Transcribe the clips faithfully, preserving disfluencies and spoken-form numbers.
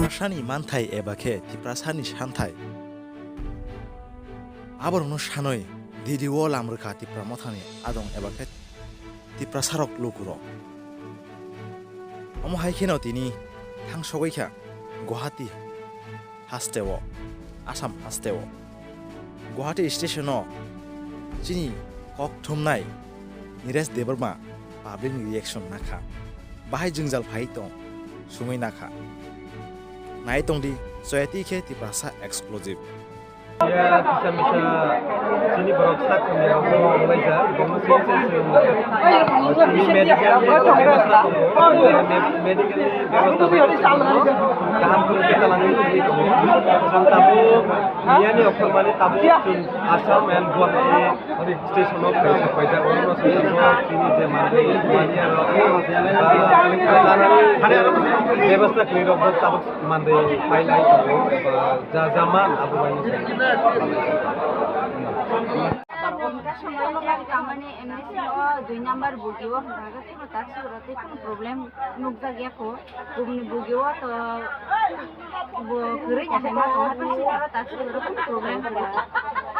Tiprasani manthai eba khe Tiprasani santhai. Aborokno sanwi D D O lam rwkha Tipra Mothani adong eba khe Tiprasarok lukurok. Omo hai kheno tini thang sogwi kha Guwahati hasteo, Assam hasteo. Guwahati station-o chini kok thumnai Niresh Debbarma public ni reaction nakha. Bahai jwngjal phai tong sungwi nakha. Nai tongdi, Soyati khe Tiprasa exclusive. Ya, kisa misa chini borok sak hamya rok no wnglaijak, bono sini se se wnglaijak. Chini medical ni bebostha tongo, medical ni bebostha bai kaham khe talangwi tongwi tongo. Chwng tabuk miyani oktor mani tabuk chwng Assam and Guwahati station o phai sok paijak, oro no swijak bo chini je manwi manya rok, ah, bebostha khlai rok bo tabuk mandwi pailai tongo, ba ja ja man abo bai no se. Tamani M S C o dui number bogi o hwnka khe kuno taksi rok tei kuno problem nukjak ya kho. Kubuni bogi o to bo kwrwi ya hai ma tong ha taksi rok taksi rok kuno problem kwrwi.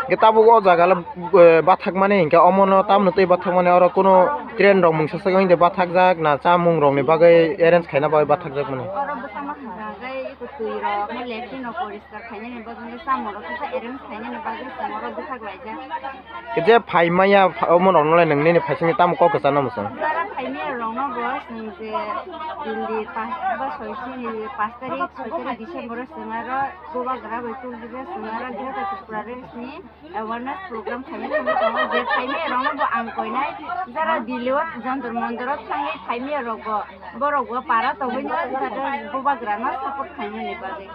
Hwnkhe tabuk o jaga le, eh, bathakmani hwnkhe omono tamno tei bathakmani oro kuno train rok mungsa swk wngde bathakjak na chamung rokni bagwi arrange khaina bagwi bathakjakmani? Oro bwkhakma hwnka hwnkhe twi rok, latrine rok poriskar khainani bagwi, chamung rok kisa arrange khainani bagwi chwng oro bwkhak laijak. Khe je phai maya pha-, omo rok no le nwng nini phaisingni tamo kok kwchangno mwchang? Jara phai maya rok no bo chwng je Delhi pas ba soi sini pas tarik, soi tarik December o chwng aro Bubagra bai tubudi chwng aro Greater Tripura Rest ni awareness program khaina thangwi tongo, je phai maya rok no bo ang koinai jara Delhi o Jantar Mantar o thangwi phai maya rok bo borok bo para tongwi no jara Bubagra no support khainani bagwi.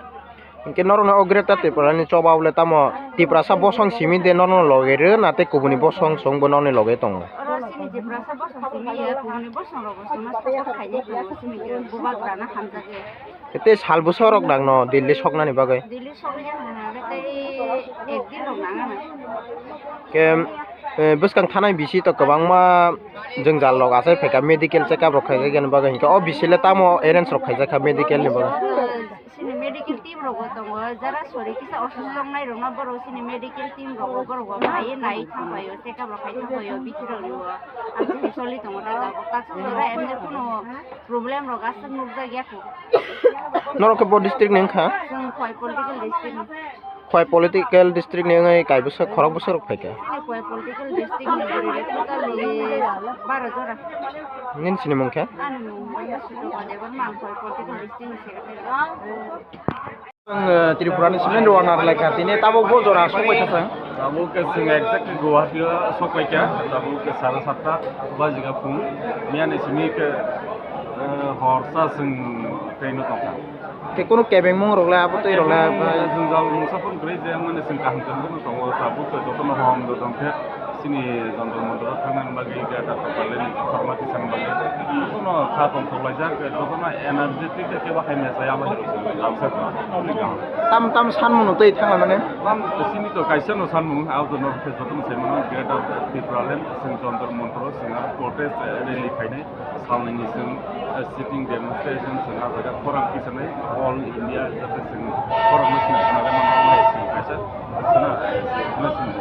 Hinkhe norokni o Greater Tripura ni choba bole tamo Tiprasa bosong simi de norokno loge rw na tei kubuni bosong chwngbo norokni loge tongo? Oro chini Tiprasa bosong simi ya, kubuni bosong rok bo chwngno support khainai tongo, chini Bubagra no hamjak ya. Tei sal bwsarok nangno Delhi soknani bagwi? Delhi sokya hwnka hwnkhe tei ek din rok nang ano. Khe, eh, bwskang thanai bisi to kwbangma jwngjal rok achai phaikha, medical check up rok khaijak yani bagwi, hinkhe o bisi le tamo arrange rok khaijak kha medical ni bagwi? Chini medical team rok bo tongo, jara sori kisa osusto wngnai rok no borok chini medical team rok bo borok bo phaiwi naiwi thang paio, check up rok khai thang paio, bithi rok ni bo. Ang chini choli tongo da tabuk, taksa sora emne kuno problem rok aswk nukjak ya kho. Norok khe bo district ni wngkha? Chwng Khowai political district ni. Khowai political district ni wngwi kai bwswk, khorok bwswk rok phaikha? Chini Khowai political district ni bwrwi rok totally baro jora. Nini sinimung khe? Ani mung Sudhakar Debbarma, ang Khowai political district ni secretary. Ang, eh, Tripura ni simi rwna rwlaikha, tini tabuk bo jora sokpai thasang. Tabuk khe chwng exactly Guwahati o sokpaikha, tabuk khe sara satta bajikha phung, miyani simi khe, eh, horsa chwng train o tongkha. Tei kunu kebengmung rok le abo twi rok le, eh, jwngjal mungsa phano kwrwi je, mane chwng kaham khe phano tongo, tabuk khe jotono hom do tong khe. Chini Jantar Mantar o thangna bagwi, Greater Tipraland ni khorokma tisani bagwi jotono kha tongthok laijak, jotono energetic khe bahai mechai abo lamsa kha. Tam tam sanmano tei thangna mane? Tam simi to kaisa no sanmung, abo to norok khe jotono sai mano, Greater Tipraland chwng Jantar Mantar o chwng aro protest rally khainai. Salnini chwng, eh, sitting demonstration chwng ah jaga khorang tisanai all India jate chwng khorang no chwng khna rwmani chwng kaisa chwng, eh, chwng, chwng.